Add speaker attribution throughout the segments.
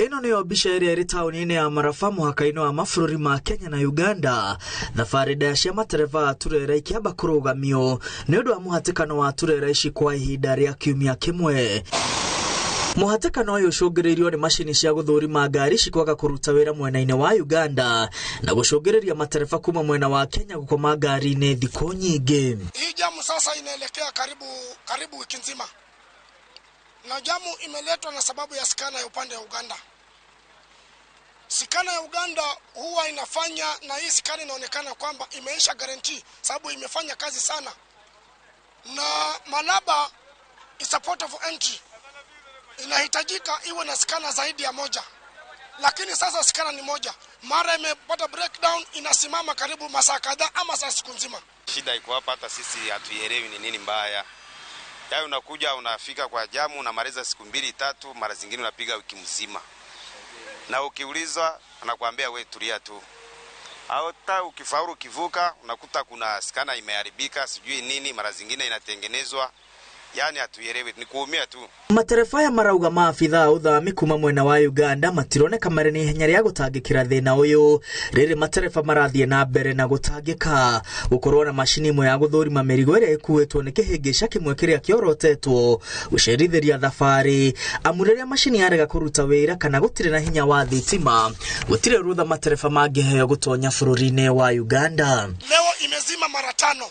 Speaker 1: Ĩno nĩyo mbica ĩrĩa ĩrĩ taũni-inĩ ya Maraba mũhaka-inĩ wa mabũrũri ma Kenya na Uganda. Thabarĩ ndaya cia matereba a turera ikĩamba kũrũgamio nĩ ũndũ wa mũhatĩkano wa turera ici kwa ihinda rĩa kiumia kĩmwe. Mũhatĩkano ũyũ ũcũngĩrĩirio nĩ macini cia gũthũrima ngari ici kwaga kũruta wĩra mwena-inĩ wa Uganda na gũcũngĩrĩria matereba kuma mwena wa Kenya gũkoma ngari-inĩ thikũ nyingĩ.
Speaker 2: Hii jamu sasa inaelekea karibu karibu wiki nzima, na jamu imeletwa na sababu ya scanner ya upande wa Uganda. Scanner ya Uganda huwa inafanya, na hii scanner inaonekana kwamba imeisha guarantee, sababu imefanya kazi sana, na Malaba is a port of entry, inahitajika iwe na scanner zaidi ya moja, lakini sasa scanner ni moja, mara imepata breakdown, inasimama karibu masaa kadhaa ama saa siku nzima.
Speaker 3: Shida iko hapa, hata sisi hatuielewi ni nini mbaya. Yaani unakuja unafika kwa jamu unamaliza siku mbili tatu, mara zingine unapiga wiki mzima, na ukiulizwa anakuambia we tulia tu. Hata ukifaulu ukivuka, unakuta kuna scanner imeharibika sijui nini, mara zingine inatengenezwa. Yaani hatuielewi, ni kuumia tu.
Speaker 1: Matereba aya marauga maabithaa a ũthami kuma mwena wa Uganda matironeka marĩ na ihenya rĩa gũtangĩkĩra thĩna ũyũ rĩrĩ matereba marathiĩ na mbere na gũtangĩka gũkorwo na macini ĩmwe ya gũthũrima mĩrigo ĩrĩa ĩkuĩtwo nĩ kĩhĩngĩca kĩmwe kĩrĩa kĩorotetwo gũcerithĩria thabarĩ amu rĩrĩa macini yarega kũruta wĩra kana gũtirĩ na hinya wa thitima gũtirĩ rũtha matereba mangĩheo gũtonya bũrũri-inĩ wa Uganda.
Speaker 2: Leo imezima mara tano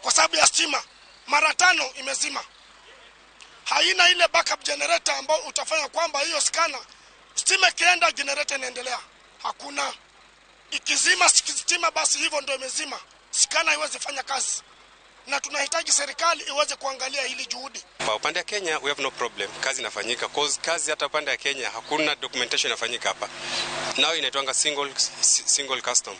Speaker 2: kwa sababu ya stima, mara tano imezima. Haina ile backup generator ambao utafanya kwamba hiyo scanner stima ikienda generator inaendelea. Hakuna. Ikizima stima basi hivyo ndio imezima. Scanner haiwezi fanya kazi. Na tunahitaji serikali iweze kuangalia hili juhudi.
Speaker 4: Kwa upande wa Kenya we have no problem. Kazi inafanyika. Cause kazi hata upande wa Kenya hakuna documentation inafanyika hapa. Nao inaitwanga single custom.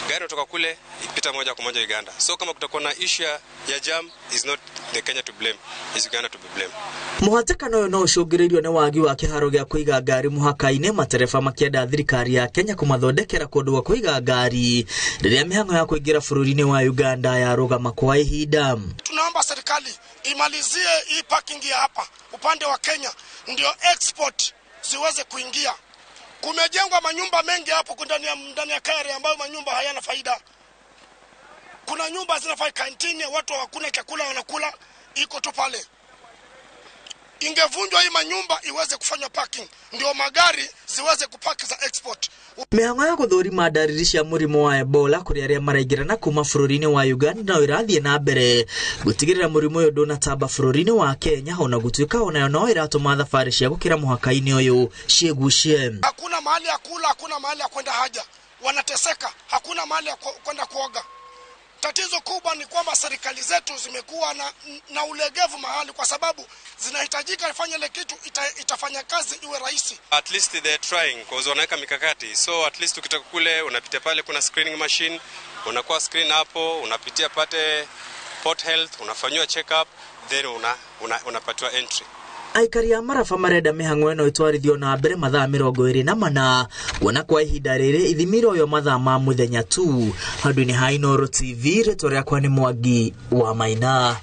Speaker 4: Gari kutoka kule ipita moja kwa moja Uganda. So kama kutakuwa na issue ya jam, is not the Kenya to blame, is Uganda to be blamed.
Speaker 1: Mũhatĩkano ũyũ no ũcũngĩrĩirio nĩ wagi wa kĩharo gĩa kũiga ngari mũhaka-inĩ, matereba makĩenda thirikari ya Kenya kũmathondekera kũndũ gwa kũiga ngari rĩrĩa mĩhang'o ya kũingĩra bũrũri-inĩ wa Uganda yarũgama kwa ihinda.
Speaker 2: Tunaomba serikali imalizie hii parking ya hapa upande wa Kenya ndio export ziweze kuingia. Kumejengwa manyumba mengi hapo ndani ya KRA ambayo manyumba hayana faida. Kuna nyumba zinafai kantini, watu hakuna chakula wanakula, iko tu pale. Ingevunjwa hii manyumba iweze kufanywa parking, ndio magari ziweze kupaki za export.
Speaker 1: Mĩhang'o ya gũthũrima ndariri cia mũrimũ wa Ebola kũrĩ arĩa maraingĩra na kuma bũrũri-inĩ wa Uganda no ĩrathiĩ na mbere gũtigĩrĩra mũrimũ ũyũ ndũnatamba bũrũri-inĩ wa Kenya, ona gũtuĩka onayo no ĩratũma thabarĩ cia gũkĩra mũhaka-inĩ ũyũ ciĩgucie.
Speaker 2: Hakuna mahali ya kula, hakuna mahali ya kwenda haja, wanateseka, hakuna mahali ya kwenda kuoga. Tatizo kubwa ni kwamba serikali zetu zimekuwa na ulegevu mahali, kwa sababu zinahitajika ifanye ile kitu itafanya kazi iwe rahisi.
Speaker 4: At least they're trying because wanaweka mikakati. So at least ukitoka kule unapitia pale kuna screening machine, unakuwa screen hapo, unapitia pate Port Health, unafanywa check up, then unapatiwa entry.
Speaker 1: Aikari a Maraba marenda mĩhang'o ĩno ĩtwarithio na mbere mathaa 24, kuona kwa ihinda rĩrĩ ithimi iroywo mathaa ma mũthenya tu. Handũ-inĩ ha Inooro TV, rĩtwa rĩakwa nĩ Mwangi wa Maina.